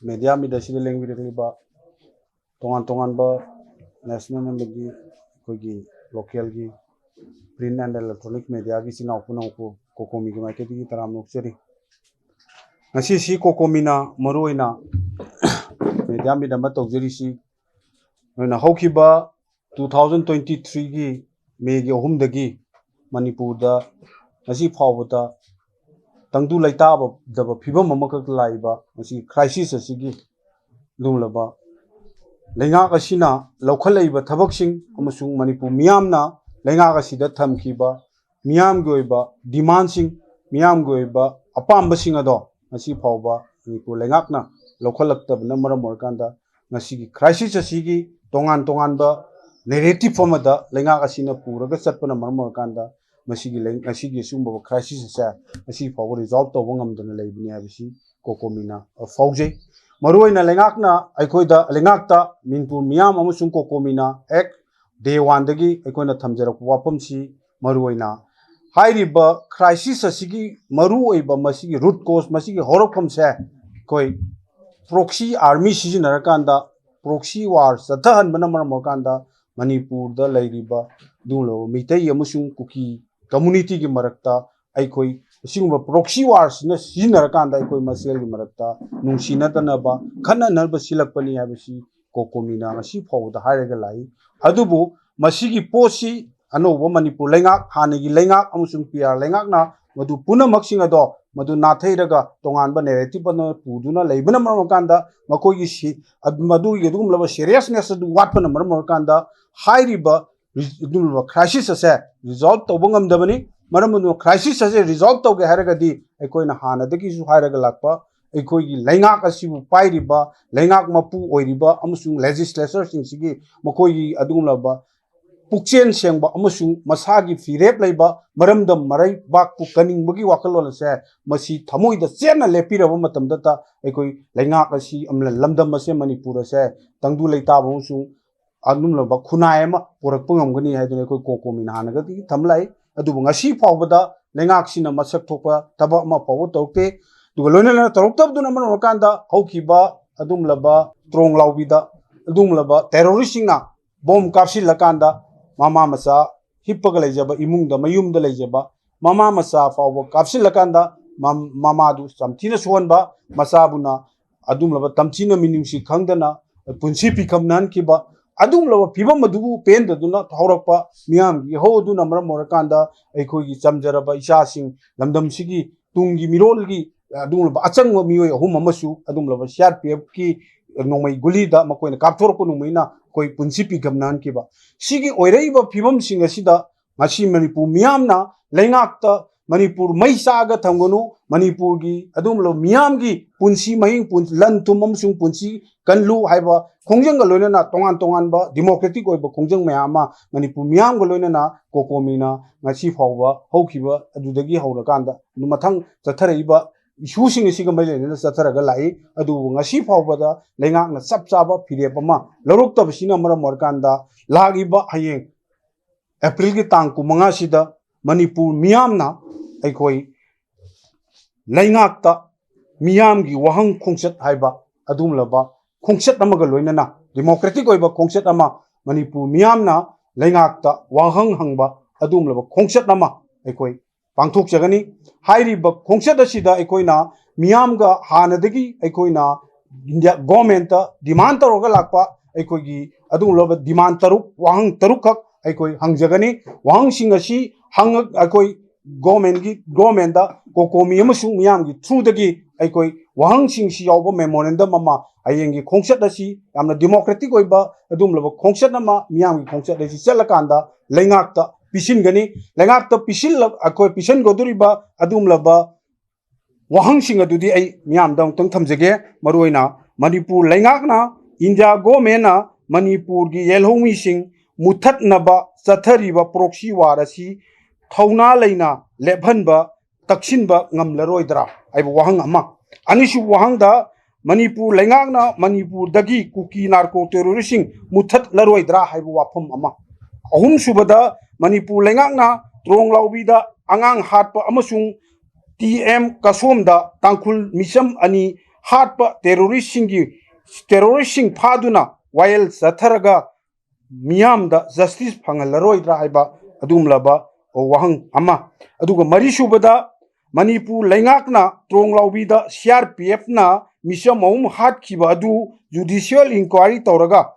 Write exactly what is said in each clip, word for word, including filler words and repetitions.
Media ꯃꯤꯠ ꯑꯁꯤꯗ ꯂꯦꯡꯕꯤꯔꯛꯂꯤꯕ ꯇꯣꯉꯥꯟ ꯇꯣꯉꯥꯟꯕ ꯅꯦꯁꯅꯦꯜ ꯑꯃꯗꯤ ꯑꯩꯈꯣꯏꯒꯤ ꯂꯣꯀꯦꯜꯒꯤ ꯄ꯭ꯔꯤꯟ ꯑꯦꯟ ꯏꯂꯦꯛꯇ꯭ꯔꯣꯅꯤꯛ ꯃꯦꯗꯤꯌꯥꯒꯤ ꯏꯆꯤꯟ ꯏꯅꯥꯎ ꯄꯨꯝꯅꯃꯛꯄꯨ ꯀꯣꯀꯣꯃꯤꯒꯤ ꯃꯥꯏꯀꯩꯗꯒꯤ ꯇꯔꯥꯝꯅ ꯑꯣꯛꯆꯔꯤ꯫ ꯉꯁꯤꯁꯤ ꯀꯣꯀꯣꯃꯤꯅ ꯃꯔꯨꯑꯣꯏꯅ ꯃꯦꯗꯤꯌꯥ ꯃꯤꯠ ꯑꯃ ꯇꯧꯖꯔꯤꯁꯤ, ꯑꯩꯈꯣꯏꯅ ꯍꯧꯈꯤꯕ ꯇꯨ ꯊꯥꯎꯖꯟ ꯇ꯭ꯋꯦꯟꯇꯤ ꯊ꯭ꯔꯤꯒꯤ ꯃꯦꯒꯤ ꯑꯍꯨꯝꯗꯒꯤ ꯃꯅꯤꯄꯨꯔꯗ ꯉꯁꯤ ꯐꯥꯎꯕꯗ ꯇꯪꯗꯨ ꯂꯩꯇꯥꯗꯕ ꯐꯤꯕꯝ ꯑꯃꯈꯛꯇ ꯂꯥꯛꯏꯕ ꯃꯁꯤꯒꯤ ꯀ꯭ꯔꯥꯏꯁꯤꯁ ꯑꯁꯤꯒꯤ ꯂꯨꯝꯂꯕ ꯂꯩꯉꯥꯛ ꯑꯁꯤꯅ ꯂꯧꯈꯠꯂꯛꯏꯕ ꯊꯕꯛꯁꯤꯡ ꯑꯃꯁꯨꯡ ꯃꯅꯤꯄꯨꯔ ꯃꯤꯌꯥꯝꯅ ꯂꯩꯉꯥꯛ ꯑꯁꯤꯗ ꯊꯝꯈꯤꯕ ꯃꯤꯌꯥꯝꯒꯤ ꯑꯣꯏꯕ ꯗꯤꯃꯥꯟꯁꯤꯡ, ꯃꯤꯌꯥꯝꯒꯤ ꯑꯣꯏꯕ ꯑꯄꯥꯝꯕꯁꯤꯡ ꯑꯗꯣ ꯉꯁꯤ ꯐꯥꯎꯕ ꯃꯅꯤꯄꯨꯔ ꯂꯩꯉꯥꯛꯅ ꯂꯧꯈꯠꯂꯛꯇꯕꯅ ꯃꯔꯝ ꯑꯣꯏꯔꯀꯥꯟꯗ ꯉꯁꯤꯒꯤ ꯀ꯭ꯔꯥꯏꯁꯤꯁ ꯑꯁꯤꯒꯤ ꯇꯣꯉꯥꯟ ꯇꯣꯉꯥꯟꯕ ꯅꯦꯔꯦꯇꯤꯞ ꯑꯃꯗ ꯂꯩꯉꯥꯛ ꯑꯁꯤꯅ ꯄꯨꯔꯒ ꯆꯠꯄꯅ ꯃꯔꯝ ꯑꯣꯏꯔꯀꯥꯟꯗ ꯃꯁꯤꯒꯤ ꯂꯩ-, ꯉꯁꯤꯒꯤ ꯑꯁꯤꯒꯨꯝꯕ ꯀ꯭ꯔꯥꯏꯁꯤꯁ ꯑꯁꯦ ꯉꯁꯤ ꯐꯥꯎꯕ ꯔꯤꯖꯣꯜꯕ ꯇꯧꯕ ꯉꯝꯗꯅ ꯂꯩꯕꯅꯤ ꯍꯥꯏꯕꯁꯤ ꯀꯣꯀꯣꯃꯤꯅ ꯐꯥꯎꯖꯩ꯫ ꯃꯔꯨꯑꯣꯏꯅ ꯂꯩꯉꯥꯛꯅ ꯑꯩꯈꯣꯏꯗ, ꯂꯩꯉꯥꯛꯇ ꯃꯅꯤꯄꯨꯔ ꯃꯤꯌꯥꯝ ꯑꯃꯁꯨꯡ ꯀꯣꯀꯣꯃꯤꯅ ꯑꯦꯛ ꯗꯦ ꯋꯥꯟꯗꯒꯤ ꯑꯩꯈꯣꯏꯅ ꯊꯝꯖꯔꯛꯄ ꯋꯥꯐꯝꯁꯤ ꯃꯔꯨꯑꯣꯏꯅ ꯍꯥꯏꯔꯤꯕ ꯀ꯭ꯔꯥꯏꯁꯤꯁ ꯑꯁꯤꯒꯤ ꯃꯔꯨꯑꯣꯏꯕ ꯃꯁꯤꯒꯤ ꯔꯨꯠ ꯀꯣꯁ, ꯃꯁꯤꯒꯤ ꯍꯧꯔꯛꯐꯝꯁꯦ ꯑꯩꯈꯣꯏ ꯄ꯭ꯔꯣꯛꯁꯤ ꯑꯥꯔꯃꯤ ꯁꯤꯖꯤꯟꯅꯔꯀꯥꯟꯗ, ꯄ꯭ꯔꯣꯛꯁꯤ ꯋꯥꯔ ꯆꯠꯊꯍꯟꯕꯅ ꯃꯔꯝ ꯑꯣꯏꯔꯀꯥꯟꯗ ꯃꯅꯤꯄꯨꯔꯗ ꯂꯩꯔꯤꯕ ꯑꯗꯨꯒꯨꯝꯂꯕ ꯃꯤꯇꯩ ꯑꯃꯁꯨꯡ ꯀꯨꯀꯤ ꯀꯝꯃꯨꯅꯤꯇꯤꯒꯤ ꯃꯔꯛꯇ ꯑꯩꯈꯣꯏ ꯑꯁꯤꯒꯨꯝꯕ ꯄ꯭ꯔꯣꯛꯁꯤ ꯋꯥꯔꯁꯤꯅ ꯁꯤꯖꯤꯟꯅꯔꯀꯥꯟꯗ ꯑꯩꯈꯣꯏ ꯃꯁꯦꯜꯒꯤ ꯃꯔꯛꯇ ꯅꯨꯡꯁꯤꯅꯗꯅꯕ, ꯈꯠꯅꯅꯕ ꯁꯤꯜꯂꯛꯄꯅꯤ ꯍꯥꯏꯕꯁꯤ ꯀꯣꯀꯣꯃꯤꯅ ꯉꯁꯤ ꯐꯥꯎꯕꯗ ꯍꯥꯏꯔꯒ ꯂꯥꯛꯏ꯫ ꯑꯗꯨꯕꯨ ꯃꯁꯤꯒꯤ ꯄꯣꯠꯁꯤ ꯑꯅꯧꯕ ꯃꯅꯤꯄꯨꯔ ꯂꯩꯉꯥꯛ, ꯍꯥꯟꯅꯒꯤ ꯂꯩꯉꯥꯛ ꯑꯃꯁꯨꯡ ꯄꯤ ꯑꯥꯔ ꯂꯩꯉꯥꯛꯅ ꯃꯗꯨ ꯄꯨꯝꯅꯃꯛꯁꯤꯡ ꯑꯗꯣ ꯃꯗꯨ ꯅꯥꯊꯩꯔꯒ ꯇꯣꯉꯥꯟꯕ ꯅꯦꯔꯦꯇꯤꯞ ꯑꯃ ꯄꯨꯗꯨꯅ ꯂꯩꯕꯅ ꯃꯔꯝ ꯑꯣꯏꯔꯀꯥꯟꯗ ꯃꯈꯣꯏꯒꯤ ꯁꯤ-, ꯑꯗ-, ꯃꯗꯨꯒꯤ ꯑꯗꯨꯒꯨꯝꯂꯕ ꯁꯦꯔꯤꯌꯁꯅꯦꯁ ꯑꯗꯨ ꯋꯥꯠꯄꯅ ꯃꯔꯝ ꯑꯣꯏꯔꯀꯥꯟꯗ ꯍꯥꯏꯔꯤꯕ ꯔꯤ-, ꯑꯗꯨꯒꯨꯝꯂꯕ ꯀ꯭ꯔꯥꯏꯁꯤꯁ ꯑꯁꯦ ꯔꯤꯖꯣꯜꯕ ꯇꯧꯕ ꯉꯝꯗꯕꯅꯤ꯫ ꯃꯔꯝ ꯑꯗꯨꯅ ꯀ꯭ꯔꯥꯏꯁꯤꯁ ꯑꯁꯦ ꯔꯤꯖꯣꯜꯕ ꯇꯧꯒꯦ ꯍꯥꯏꯔꯒꯗꯤ ꯑꯩꯈꯣꯏꯅ ꯍꯥꯟꯅꯗꯒꯤꯁꯨ ꯍꯥꯏꯔꯒ ꯂꯥꯛꯄ ꯑꯩꯈꯣꯏꯒꯤ ꯂꯩꯉꯥꯛ ꯑꯁꯤꯕꯨ ꯄꯥꯏꯔꯤꯕ, ꯂꯩꯉꯥꯛ ꯃꯄꯨ ꯑꯣꯏꯔꯤꯕ ꯑꯃꯁꯨꯡ ꯂꯦꯖꯤꯁꯂꯦꯆꯔꯁꯤꯡꯁꯤꯒꯤ ꯃꯈꯣꯏꯒꯤ ꯑꯗꯨꯒꯨꯝꯂꯕ ꯄꯨꯛꯆꯦꯜ ꯁꯦꯡꯕ ꯑꯃꯁꯨꯡ ꯃꯁꯥꯒꯤ ꯐꯤꯔꯦꯞ ꯂꯩꯕ, ꯃꯔꯝꯗꯝ ꯃꯔꯩꯕꯥꯛꯄꯨ ꯀꯟꯅꯤꯡꯕꯒꯤ ꯋꯥꯈꯜꯂꯣꯟ ꯑꯁꯦ ꯃꯁꯤ ꯊꯃꯣꯏꯗ ꯆꯦꯠꯅ ꯂꯦꯞꯄꯤꯔꯕ ꯃꯇꯝꯗꯇ ꯑꯩꯈꯣꯏ ꯂꯩꯉꯥꯛ ꯑꯁꯤ ꯑꯃ-, ꯂꯝꯗꯝ ꯑꯁꯦ, ꯃꯅꯤꯄꯨꯔ ꯑꯁꯦ ꯇꯪꯗꯨ ꯂꯩꯇꯥꯕ ꯑꯃꯁꯨꯡ ꯑꯗꯨꯒꯨꯝꯂꯕ ꯈꯨꯟꯅꯥꯏ ꯑꯃ ꯄꯨꯔꯛꯄ ꯉꯝꯒꯅꯤ ꯍꯥꯏꯗꯨꯅ ꯑꯩꯈꯣꯏ ꯀꯣꯀꯣꯃꯤꯅ ꯍꯥꯟꯅꯗꯒꯤ ꯊꯝꯂꯛꯏ꯫ ꯑꯗꯨꯕꯨ ꯉꯁꯤ ꯐꯥꯎꯕꯗ ꯂꯩꯉꯥꯛꯁꯤꯅ ꯃꯁꯛ ꯊꯣꯛꯄ ꯊꯕꯛ ꯑꯃ ꯐꯥꯎꯕ ꯇꯧꯔꯛꯇꯦ꯫ ꯑꯗꯨꯒ ꯂꯣꯏꯅꯅ ꯇꯧꯔꯛꯇꯕꯗꯨꯅ ꯃꯔꯝ ꯑꯣꯏꯔꯀꯥꯟꯗ ꯍꯧꯈꯤꯕ ꯑꯗꯨꯒꯨꯝꯂꯕ ꯇ꯭ꯔꯣꯡ ꯂꯥꯎꯕꯤꯗ ꯑꯗꯨꯒꯨꯝꯂꯕ terroristꯁꯤꯡꯅ ꯕꯣꯝ ꯀꯥꯞꯁꯤꯜꯂꯀꯥꯟꯗ ꯃꯃꯥ ꯃꯆꯥ ꯍꯤꯞꯄꯒ ꯂꯩꯖꯕ, ꯏꯃꯨꯡꯗ ꯃꯌꯨꯝꯗ ꯂꯩꯖꯕ ꯃꯃꯥ ꯃꯆꯥ ꯐꯥꯎꯕ ꯀꯥꯞꯁꯤꯜꯂꯀꯥꯟꯗ ꯃꯝ-, ꯃꯃꯥꯗꯨ ꯇꯝꯊꯤꯅ ꯁꯣꯛꯍꯟꯕ, ꯃꯆꯥꯕꯨꯅ ꯑꯗꯨꯒꯨꯝꯂꯕ ꯇꯝꯊꯤꯅ ꯃꯤꯅꯨꯡꯁꯤ ꯈꯪꯗꯅ ꯄꯨꯟꯁꯤ ꯄꯤꯈꯝꯅꯍꯟꯈꯤꯕ, ꯑꯗꯨꯒꯨꯝꯂꯕ ꯐꯤꯕꯝ ꯑꯗꯨꯕꯨ ꯄꯦꯟꯗꯗꯨꯅ ꯍꯧꯔꯛꯄ ꯃꯤꯌꯥꯝꯒꯤ ꯏꯍꯧ ꯑꯗꯨꯅ ꯃꯔꯝ ꯑꯣꯏꯔꯀꯥꯟꯗ ꯑꯩꯈꯣꯏꯒꯤ ꯆꯝꯖꯔꯕ ꯏꯆꯥꯁꯤꯡ, ꯂꯝꯗꯝꯁꯤꯒꯤ ꯇꯨꯡꯒꯤ ꯃꯤꯔꯣꯜꯒꯤ ꯑꯗꯨꯒꯨꯝꯂꯕ ꯑꯆꯪꯕ ꯃꯤꯑꯣꯏ ꯑꯍꯨꯝ ꯑꯃꯁꯨ ꯑꯗꯨꯒꯨꯝꯂꯕ CRPFꯀꯤ ꯅꯣꯡꯃꯩ ꯒꯨꯂꯤꯗ ꯃꯈꯣꯏꯅ ꯀꯥꯞꯊꯣꯔꯛꯄ ꯅꯣꯡꯃꯩꯅ ꯑꯩꯈꯣꯏ ꯄꯨꯟꯁꯤ ꯄꯤꯈꯝꯅꯍꯟꯈꯤꯕ꯫ ꯁꯤꯒꯤ ꯑꯣꯏꯔꯛꯏꯕ ꯐꯤꯕꯝꯁꯤꯡ ꯑꯁꯤꯗ ꯉꯁꯤ ꯃꯅꯤꯄꯨꯔ ꯃꯤꯌꯥꯝꯅ ꯂꯩꯉꯥꯛꯇ ꯃꯅꯤꯄꯨꯔ ꯃꯩ ꯆꯥꯛꯑꯒ ꯊꯝꯒꯅꯨ, ꯃꯅꯤꯄꯨꯔꯒꯤ ꯑꯗꯨꯒꯨꯝꯂꯕ ꯃꯤꯌꯥꯝꯒꯤ ꯄꯨꯟꯁꯤ ꯃꯍꯤꯡ, ꯄꯨꯟ-, ꯂꯟ ꯊꯨꯝ ꯑꯃꯁꯨꯡ ꯄꯨꯟꯁꯤ ꯀꯜꯂꯨ ꯍꯥꯏꯕ ꯈꯣꯡꯖꯪꯒ ꯂꯣꯏꯅꯅ ꯇꯣꯉꯥꯟ ꯇꯣꯉꯥꯟꯕ democratic ꯑꯣꯏꯕ ꯈꯣꯡꯖꯪ ꯃꯌꯥꯝ ꯑꯃ ꯃꯅꯤꯄꯨꯔ ꯃꯤꯌꯥꯝꯒ ꯂꯣꯏꯅꯅ ꯀꯣꯀꯣꯃꯤꯅ ꯉꯁꯤ ꯐꯥꯎꯕ ꯍꯧꯈꯤꯕ ꯑꯗꯨꯗꯒꯤ ꯍꯧꯔꯀꯥꯟꯗ ꯃꯊꯪ ꯆꯠꯊꯔꯛꯏꯕ issueꯁꯤꯡ ꯑꯁꯤꯒ ꯃꯔꯤ ꯂꯩꯅꯅ ꯆꯠꯊꯔꯒ ꯂꯥꯛꯏ꯫ ꯑꯗꯨꯕꯨ ꯉꯁꯤ ꯐꯥꯎꯕꯗ ꯂꯩꯉꯥꯛꯅ ꯆꯞ ꯆꯥꯕ ꯐꯤꯔꯦꯞ ꯑꯃ ꯂꯧꯔꯛꯇꯕꯁꯤꯅ ꯃꯔꯝ ꯑꯣꯏꯔꯀꯥꯟꯗ ꯂꯥꯛꯂꯤꯕ ꯍꯌꯦꯡ Aprilꯒꯤ ꯇꯥꯡ ꯀꯨꯟꯃꯉꯥꯁꯤꯗ ꯃꯅꯤꯄꯨꯔ ꯃꯤꯌꯥꯝꯅ ꯑꯩꯈꯣꯏ ꯂꯩꯉꯥꯛꯇ ꯃꯤꯌꯥꯝꯒꯤ ꯋꯥꯍꯪ ꯈꯣꯡꯆꯠ ꯍꯥꯏꯕ ꯑꯗꯨꯒꯨꯝꯂꯕ ꯈꯣꯡꯆꯠ ꯑꯃꯒ ꯂꯣꯏꯅꯅ democratic ꯑꯣꯏꯕ ꯈꯣꯡꯆꯠ ꯑꯃ, ꯃꯅꯤꯄꯨꯔ ꯃꯤꯌꯥꯝꯅ ꯂꯩꯉꯥꯛꯇ ꯋꯥꯍꯪ ꯍꯪꯕ ꯑꯗꯨꯒꯨꯝꯂꯕ ꯈꯣꯡꯆꯠ ꯑꯃ ꯑꯩꯈꯣꯏ ꯄꯥꯡꯊꯣꯛꯆꯒꯅꯤ꯫ ꯍꯥꯏꯔꯤꯕ ꯈꯣꯡꯆꯠ ꯑꯁꯤꯗ ꯑꯩꯈꯣꯏꯅ ꯃꯤꯌꯥꯝꯒ ꯍꯥꯟꯅꯗꯒꯤ ꯑꯩꯈꯣꯏꯅ India governmentꯇ demand ꯇꯧꯔꯒ ꯂꯥꯛꯄ ꯑꯩꯈꯣꯏꯒꯤ ꯑꯗꯨꯒꯨꯝꯂꯕ demand ꯇꯔꯨꯛ, ꯋꯥꯍꯪ ꯇꯔꯨꯛꯈꯛ ꯑꯩꯈꯣꯏ ꯍꯪꯖꯒꯅꯤ꯫ ꯋꯥꯍꯪꯁꯤꯡ ꯑꯁꯤ ꯍꯪꯉ-, ꯑꯩꯈꯣꯏ governmentꯀꯤ, governmentꯇ ꯀꯣꯀꯣꯃꯤ ꯑꯃꯁꯨꯡ ꯃꯤꯌꯥꯝꯒꯤ throughꯗꯒꯤ ꯑꯩꯈꯣꯏ ꯋꯥꯍꯪꯁꯤꯡꯁꯤ ꯌꯥꯎꯕ memorandum ꯑꯃ ꯍꯌꯦꯡꯒꯤ ꯈꯣꯡꯆꯠ ꯑꯁꯤ ꯌꯥꯝꯅ democratic ꯑꯣꯏꯕ ꯑꯗꯨꯒꯨꯝꯂꯕ ꯈꯣꯡꯆꯠ ꯑꯃ, ꯃꯤꯌꯥꯝꯒꯤ ꯈꯣꯡꯆꯠ ꯑꯁꯤ ꯆꯠꯂꯀꯥꯟꯗ ꯂꯩꯉꯥꯛꯇ ꯄꯤꯁꯤꯟꯒꯅꯤ꯫ ꯂꯩꯉꯥꯛꯇ ꯄꯤꯁꯤꯜꯂ-, ꯑꯩꯈꯣꯏ ꯄꯤꯁꯤꯟꯒꯗꯧꯔꯤꯕ ꯑꯗꯨꯒꯨꯝꯂꯕ ꯋꯥꯍꯪꯁꯤꯡ ꯑꯗꯨꯗꯤ ꯑꯩ ꯃꯤꯌꯥꯝꯗ ꯑꯃꯨꯛꯇꯪ ꯊꯝꯖꯒꯦ꯫ ꯃꯔꯨꯑꯣꯏꯅ ꯃꯅꯤꯄꯨꯔ ꯂꯩꯉꯥꯛꯅ, India governmentꯅ ꯃꯅꯤꯄꯨꯔꯒꯤ ꯌꯦꯜꯍꯧꯃꯤꯁꯤꯡ ꯃꯨꯠꯊꯠꯅꯕ ꯆꯠꯊꯔꯤꯕ proxy war ꯑꯁꯤ ꯊꯧꯅꯥ ꯂꯩꯅ ꯂꯦꯞꯍꯟꯕ, ꯇꯛꯁꯤꯟꯕ ꯉꯝꯂꯔꯣꯏꯗ꯭ꯔꯥ ꯍꯥꯏꯕ ꯋꯥꯍꯪ ꯑꯃ꯫ ꯑꯅꯤꯁꯨꯕ ꯋꯥꯍꯪꯗ, ꯃꯅꯤꯄꯨꯔ ꯂꯩꯉꯥꯛꯅ ꯃꯅꯤꯄꯨꯔꯗꯒꯤ ꯀꯨꯀꯤ narco terroristꯁꯤꯡ ꯃꯨꯠꯊꯠꯂꯔꯣꯏꯗ꯭ꯔꯥ ꯍꯥꯏꯕ ꯋꯥꯐꯝ ꯑꯃ꯫ ꯑꯍꯨꯝꯁꯨꯕꯗ, ꯃꯅꯤꯄꯨꯔ ꯂꯩꯉꯥꯛꯅ ꯇ꯭ꯔꯣꯡ ꯂꯥꯎꯕꯤꯗ ꯑꯉꯥꯡ ꯍꯥꯠꯄ ꯑꯃꯁꯨꯡ ꯇꯤ ꯑꯦꯝ ꯀꯁꯣꯝꯗ ꯇꯥꯡꯈꯨꯜ ꯃꯤꯆꯝ ꯑꯅꯤ ꯍꯥꯠꯄ ꯇꯦꯔꯣꯔꯤꯁꯁꯤꯡꯒꯤ, ꯇꯦꯔꯣꯔꯤꯁꯁꯤꯡ ꯐꯥꯗꯨꯅ ꯋꯥꯌꯦꯜ ꯆꯠꯊꯔꯒ ꯃꯤꯌꯥꯝꯗ ꯖꯁꯇꯤꯁ ꯐꯪꯍꯜꯂꯔꯣꯏꯗ꯭ꯔꯥ ꯍꯥꯏꯕ ꯑꯗꯨꯒꯨꯝꯂꯕ ꯋꯥꯍꯪ ꯑꯃ꯫ ꯑꯗꯨꯒ ꯃꯔꯤꯁꯨꯕꯗ, ꯃꯅꯤꯄꯨꯔ ꯂꯩꯉꯥꯛꯅ ꯇ꯭ꯔꯣꯡꯂꯥꯎꯕꯤꯗ ꯁꯤ ꯑꯥꯔ ꯄꯤ ꯑꯦꯐꯅ ꯃꯤꯆꯝ ꯑꯍꯨꯝ ꯍꯥꯠꯈꯤꯕ ꯑꯗꯨ ꯖꯨꯗꯤꯁꯤꯌꯦꯜ ꯏꯟꯀ꯭ꯋꯥꯏꯔꯤ ꯇꯧꯔꯒ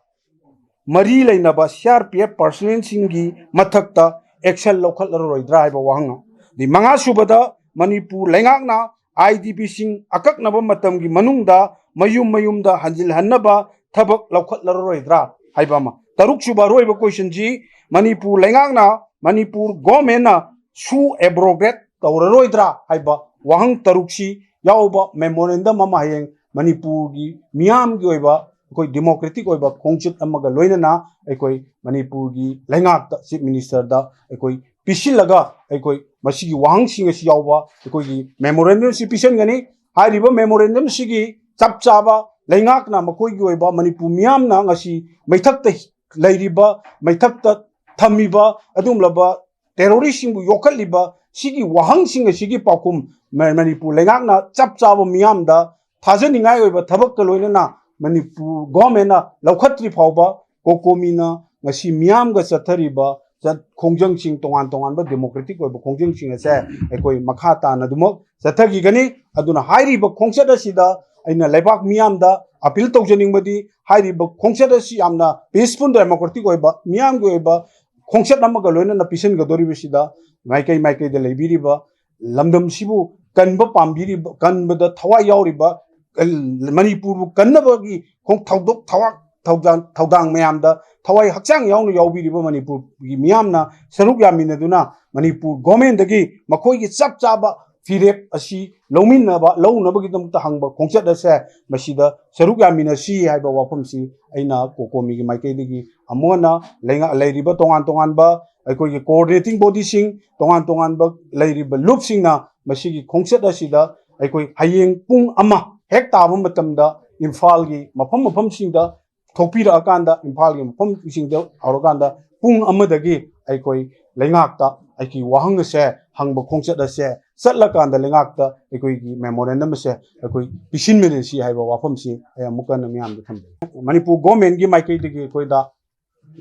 ꯃꯔꯤ ꯂꯩꯅꯕ ꯁꯤ ꯑꯥꯔ ꯄꯤ ꯑꯦꯐ ꯄꯔꯁꯅꯦꯜꯁꯤꯡꯒꯤ ꯃꯊꯛꯇ ꯑꯦꯛꯁꯟ ꯂꯧꯈꯠꯂꯔꯣꯏꯗ꯭ꯔꯥ ꯍꯥꯏꯕ ꯋꯥꯍꯪ ꯑꯃ꯫ ꯑꯗꯩ ꯃꯉꯥꯁꯨꯕꯗ, ꯃꯅꯤꯄꯨꯔ ꯂꯩꯉꯥꯛꯅ ꯑꯥꯏ ꯗꯤ ꯄꯤꯁꯤꯡ ꯑꯀꯛꯅꯕ ꯃꯇꯝꯒꯤ ꯃꯅꯨꯡꯗ ꯃꯌꯨꯝ ꯃꯌꯨꯝꯗ ꯍꯟꯖꯤꯜꯍꯟꯅꯕ ꯊꯕꯛ ꯂꯧꯈꯠꯂꯔꯣꯏꯗ꯭ꯔꯥ ꯍꯥꯏꯕ ꯑꯃ꯫ ꯇꯔꯨꯛꯁꯨꯕ ꯑꯔꯣꯏꯕ ꯀꯣꯏꯁꯟꯁꯤ, ꯃꯅꯤꯄꯨꯔ ꯂꯩꯉꯥꯛꯅ, ꯃꯅꯤꯄꯨꯔ ꯒꯣꯔꯃꯦꯟꯅ ꯁꯨ ꯑꯦꯕ꯭ꯔꯣꯒꯦꯠ ꯇꯧꯔꯔꯣꯏꯗ꯭ꯔꯥ ꯍꯥꯏꯕ ꯋꯥꯍꯪ ꯇꯔꯨꯛꯁꯤ ꯌꯥꯎꯕ ꯃꯦꯃꯣꯔꯦꯟꯗꯝ ꯑꯃ ꯍꯌꯦꯡ ꯃꯅꯤꯄꯨꯔꯒꯤ ꯃꯤꯌꯥꯝꯒꯤ ꯑꯣꯏꯕ, ꯑꯩꯈꯣꯏ ꯗꯦꯃꯣꯀ꯭ꯔꯦꯇꯤꯛ ꯑꯣꯏꯕ ꯈꯣꯡꯆꯠ ꯑꯃꯒ ꯂꯣꯏꯅꯅ ꯑꯩꯈꯣꯏ ꯃꯅꯤꯄꯨꯔꯒꯤ ꯂꯩꯉꯥꯛꯇ, ꯆꯤꯐ ꯃꯤꯅꯤꯁꯇꯔꯗ ꯑꯩꯈꯣꯏ ꯄꯤꯁꯤꯜꯂꯒ, ꯑꯩꯈꯣꯏ ꯃꯁꯤꯒꯤ ꯋꯥꯍꯪꯁꯤꯡ ꯑꯁꯤ ꯌꯥꯎꯕ ꯑꯩꯈꯣꯏꯒꯤ ꯃꯦꯃꯣꯔꯦꯟꯗꯝꯁꯤ ꯄꯤꯁꯤꯟꯒꯅꯤ꯫ ꯍꯥꯏꯔꯤꯕ ꯃꯦꯃꯣꯔꯦꯟꯗꯝꯁꯤꯒꯤ ꯆꯞ ꯆꯥꯕ ꯂꯩꯉꯥꯛꯅ ꯃꯈꯣꯏꯒꯤ ꯑꯣꯏꯕ ꯃꯅꯤꯄꯨꯔ ꯃꯤꯌꯥꯝꯅ ꯉꯁꯤ ꯃꯩꯊꯛꯇ ꯂꯩꯔꯤꯕ, ꯃꯩꯊꯛꯇ ꯊꯝꯃꯤꯕ ꯑꯗꯨꯒꯨꯝꯂꯕ ꯇꯦꯔꯣꯔꯤꯁꯁꯤꯡꯕꯨ ꯌꯣꯛꯈꯠꯂꯤꯕ ꯁꯤꯒꯤ ꯋꯥꯍꯪꯁꯤꯡ ꯑꯁꯤꯒꯤ ꯄꯥꯎꯈꯨꯝ ꯃ-, ꯃꯅꯤꯄꯨꯔ ꯂꯩꯉꯥꯛꯅ ꯆꯞ ꯆꯥꯕ ꯃꯤꯌꯥꯝꯗ ꯊꯥꯖꯅꯤꯡꯉꯥꯏ ꯑꯣꯏꯕ ꯊꯕꯛꯀ ꯂꯣꯏꯅꯅ ꯃꯅꯤꯄꯨꯔ ꯒꯣꯔꯃꯦꯟꯅ ꯂꯧꯈꯠꯇ꯭ꯔꯤ ꯐꯥꯎꯕ ꯀꯣꯀꯣꯃꯤꯅ ꯉꯁꯤ ꯃꯤꯌꯥꯝꯒ ꯆꯠꯊꯔꯤꯕ ꯆꯠ-, ꯈꯣꯡꯖꯪꯁꯤꯡ, ꯇꯣꯉꯥꯟ ꯇꯣꯉꯥꯟꯕ ꯗꯦꯃꯣꯀ꯭ꯔꯦꯇꯤꯛ ꯑꯣꯏꯕ ꯈꯣꯡꯖꯪꯁꯤꯡ ꯑꯁꯦ ꯑꯩꯈꯣꯏ ꯃꯈꯥ ꯇꯥꯅ ꯑꯗꯨꯃꯛ ꯆꯠꯊꯈꯤꯒꯅꯤ꯫ ꯑꯗꯨꯅ ꯍꯥꯏꯔꯤꯕ ꯈꯣꯡꯆꯠ ꯑꯁꯤꯗ ꯑꯩꯅ ꯂꯩꯕꯥꯛ ꯃꯤꯌꯥꯝꯗ ꯑꯄꯤꯜ ꯇꯧꯖꯅꯤꯡꯕꯗꯤ, ꯍꯥꯏꯔꯤꯕ ꯈꯣꯡꯆꯠ ꯑꯁꯤ ꯌꯥꯝꯅ ꯄꯤꯁꯐꯨꯜ ꯗꯦꯃꯣꯀ꯭ꯔꯦꯇꯤꯛ ꯑꯣꯏꯕ, ꯃꯤꯌꯥꯝꯒꯤ ꯑꯣꯏꯕ ꯈꯣꯡꯆꯠ ꯑꯃꯒ ꯂꯣꯏꯅꯅ ꯄꯤꯁꯤꯟꯒꯗꯧꯔꯤꯕꯁꯤꯗ ꯃꯥꯏꯀꯩ ꯃꯥꯏꯀꯩꯗ ꯂꯩꯕꯤꯔꯤꯕ ꯂꯝꯗꯝꯁꯤꯕꯨ ꯀꯟꯕ ꯄꯥꯝꯕꯤꯔꯤꯕ, ꯀꯟꯕꯗ ꯊꯋꯥꯏ ꯌꯥꯎꯔꯤꯕ, ꯀꯜ-, ꯃꯅꯤꯄꯨꯔꯕꯨ ꯀꯟꯅꯕꯒꯤ ꯈꯣꯡ ꯊꯧꯗꯣꯛ ꯊꯋꯥꯛ ꯊꯧꯗꯥꯡ, ꯊꯧꯗꯥꯡ ꯃꯌꯥꯝꯗ ꯊꯋꯥꯏ ꯍꯛꯆꯥꯡ ꯌꯥꯎꯅ ꯌꯥꯎꯕꯤꯔꯤꯕ ꯃꯅꯤꯄꯨꯔꯒꯤ ꯃꯤꯌꯥꯝꯅ ꯁꯔꯨꯛ ꯌꯥꯃꯤꯟꯅꯗꯨꯅ ꯃꯅꯤꯄꯨꯔ ꯒꯣꯔꯃꯦꯟꯗꯒꯤ ꯃꯈꯣꯏꯒꯤ ꯆꯞ ꯆꯥꯕ ꯐꯤꯔꯦꯞ ꯑꯁꯤ ꯂꯧꯃꯤꯟꯅꯕ, ꯂꯧꯅꯕꯒꯤꯗꯃꯛꯇ ꯍꯪꯕ ꯈꯣꯡꯆꯠ ꯑꯁꯦ ꯃꯁꯤꯗ ꯁꯔꯨꯛ ꯌꯥꯃꯤꯟꯅꯁꯤ ꯍꯥꯏꯕ ꯋꯥꯐꯝꯁꯤ ꯑꯩꯅ ꯀꯣꯀꯣꯃꯤꯒꯤ ꯃꯥꯏꯀꯩꯗꯒꯤ ꯑꯃꯨꯛ ꯍꯟꯅ ꯂꯩꯉꯥꯛ-, ꯂꯩꯔꯤꯕ ꯇꯣꯉꯥꯟ ꯇꯣꯉꯥꯟꯕ ꯑꯩꯈꯣꯏꯒꯤ ꯀꯣꯑꯣꯔꯗꯤꯅꯦꯇꯤꯡ ꯕꯣꯗꯤꯁꯤꯡ, ꯇꯣꯉꯥꯟ ꯇꯣꯉꯥꯟꯕ ꯂꯩꯔꯤꯕ ꯂꯨꯞꯁꯤꯡꯅ ꯃꯁꯤꯒꯤ ꯈꯣꯡꯆꯠ ꯑꯁꯤꯗ ꯑꯩꯈꯣꯏ ꯍꯌꯦꯡ ꯄꯨꯡ ꯑꯃ ꯍꯦꯛ ꯇꯥꯕ ꯃꯇꯝꯗ ꯏꯝꯐꯥꯜꯒꯤ ꯃꯐꯝ ꯃꯐꯝꯁꯤꯡꯗ ꯊꯣꯛꯄꯤꯔꯛꯑꯀꯥꯟꯗ, ꯏꯝꯐꯥꯜꯒꯤ ꯃꯐꯝꯁꯤꯡꯗ ꯍꯧꯔꯀꯥꯟꯗ ꯄꯨꯡ ꯑꯃꯗꯒꯤ ꯑꯩꯈꯣꯏ ꯂꯩꯉꯥꯛꯇ ꯑꯩꯒꯤ ꯋꯥꯍꯪ ꯑꯁꯦ ꯍꯪꯕ ꯈꯣꯡꯆꯠ ꯑꯁꯦ ꯆꯠꯂꯀꯥꯟꯗ ꯂꯩꯉꯥꯛꯇ ꯑꯩꯈꯣꯏꯒꯤ memorandum ꯑꯁꯦ ꯑꯩꯈꯣꯏ ꯄꯤꯁꯤꯟꯃꯤꯟꯅꯁꯤ ꯍꯥꯏꯕ ꯋꯥꯐꯝꯁꯤ ꯑꯩ ꯑꯃꯨꯛ ꯍꯟꯅ ꯃꯤꯌꯥꯝꯗ ꯊꯝꯖꯒꯦ꯫ ꯃꯅꯤꯄꯨꯔ government ꯀꯤ ꯃꯥꯏꯀꯩꯗꯒꯤ ꯑꯩꯈꯣꯏꯗ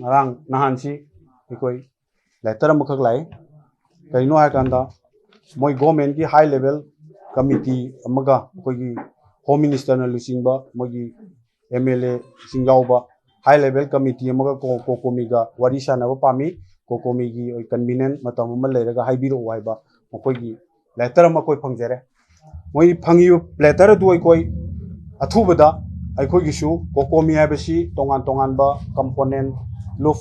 ꯉꯔꯥꯡ ꯅꯍꯥꯟꯁꯤ ꯑꯩꯈꯣꯏ letter ꯑꯃꯈꯛ ꯂꯥꯛꯏ꯫ ꯀꯔꯤꯅꯣ ꯍꯥꯏꯔꯀꯥꯟꯗ ꯃꯣꯏ government ꯀꯤ high level committee ꯑꯃꯒ ꯑꯩꯈꯣꯏꯒꯤ Home Minister ꯅ ꯂꯨꯆꯤꯡꯕ ꯃꯣꯏꯒꯤ M L A ꯁꯤꯡ ꯌꯥꯎꯕ high level committee ꯑꯃꯒ ꯀꯣ-, COCOMI ꯒ ꯋꯥꯔꯤ ꯁꯥꯟꯅꯕ ꯄꯥꯝꯃꯤ꯫ COCOMI ꯒꯤ ꯑꯣꯏ convenient ꯃꯇꯝ ꯑꯃ ꯂꯩꯔꯒ ꯍꯥꯏꯕꯤꯔꯛꯑꯣ ꯍꯥꯏꯕ ꯃꯈꯣꯏꯒꯤ letter ꯑꯃ ꯑꯩꯈꯣꯏ ꯐꯪꯖꯔꯦ꯫ ꯃꯣꯏ ꯐꯪꯉꯤꯕ letter ꯑꯗꯨ ꯑꯩꯈꯣꯏ ꯑꯊꯨꯕꯗ ꯑꯩꯈꯣꯏꯒꯤꯁꯨ COCOMI ꯍꯥꯏꯕꯁꯤ ꯇꯣꯉꯥꯟ ꯇꯣꯉꯥꯟꯕ component, ꯂꯨꯞ,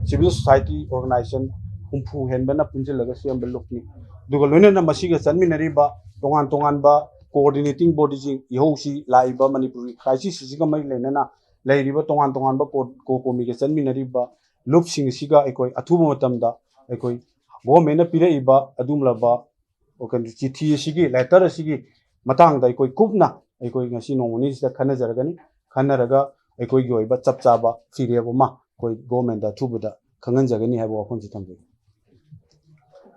civil society organization ꯍꯨꯝꯐꯨ ꯍꯦꯟꯕꯅ ꯄꯨꯟꯁꯤꯜꯂꯒ ꯁꯦꯝꯕ ꯂꯨꯞꯅꯤ꯫ ꯑꯗꯨꯒ ꯂꯣꯏꯅꯅ ꯃꯁꯤꯒ ꯆꯠꯃꯤꯟꯅꯔꯤꯕ ꯇꯣꯉꯥꯟ ꯇꯣꯉꯥꯟꯕ coordinating body ꯁꯤꯡ, ꯏꯍꯧꯁꯤ ꯂꯥꯛꯏꯕ ꯃꯅꯤꯄꯨꯔꯒꯤ crisis ꯑꯁꯤꯒ ꯃꯔꯤ ꯂꯩꯅꯅ ꯂꯩꯔꯤꯕ ꯇꯣꯉꯥꯟ ꯇꯣꯉꯥꯟꯕ ꯀꯣ-, COCOMI ꯒ ꯆꯠꯃꯤꯟꯅꯔꯤꯕ ꯂꯨꯞꯁꯤꯡ ꯑꯁꯤꯒ ꯑꯩꯈꯣꯏ ꯑꯊꯨꯕ ꯃꯇꯝꯗ ꯑꯩꯈꯣꯏ government ꯅ ꯄꯤꯔꯛꯏꯕ ꯑꯗꯨꯒꯨꯝꯂꯕ ꯀꯩꯅꯣ, ꯆꯤꯊꯤ ꯑꯁꯤꯒꯤ, letter ꯑꯁꯤꯒꯤ ꯃꯇꯥꯡꯗ ꯑꯩꯈꯣꯏ ꯀꯨꯞꯅ ꯑꯩꯈꯣꯏ ꯉꯁꯤ ꯅꯣꯡꯃ ꯅꯤꯅꯤꯁꯤꯗ ꯈꯟꯅꯖꯔꯒꯅꯤ꯫ ꯈꯟꯅꯔꯒ ꯑꯩꯈꯣꯏꯒꯤ ꯑꯣꯏꯕ ꯆꯞ ꯆꯥꯕ ꯐꯤꯔꯦꯞ ꯑꯃ ꯑꯩꯈꯣꯏ government ꯇ ꯑꯊꯨꯕꯗ ꯈꯪꯍꯟꯖꯒꯅꯤ ꯍꯥꯏꯕ ꯋꯥꯐꯝꯁꯤ ꯊꯝꯖꯒꯦ꯫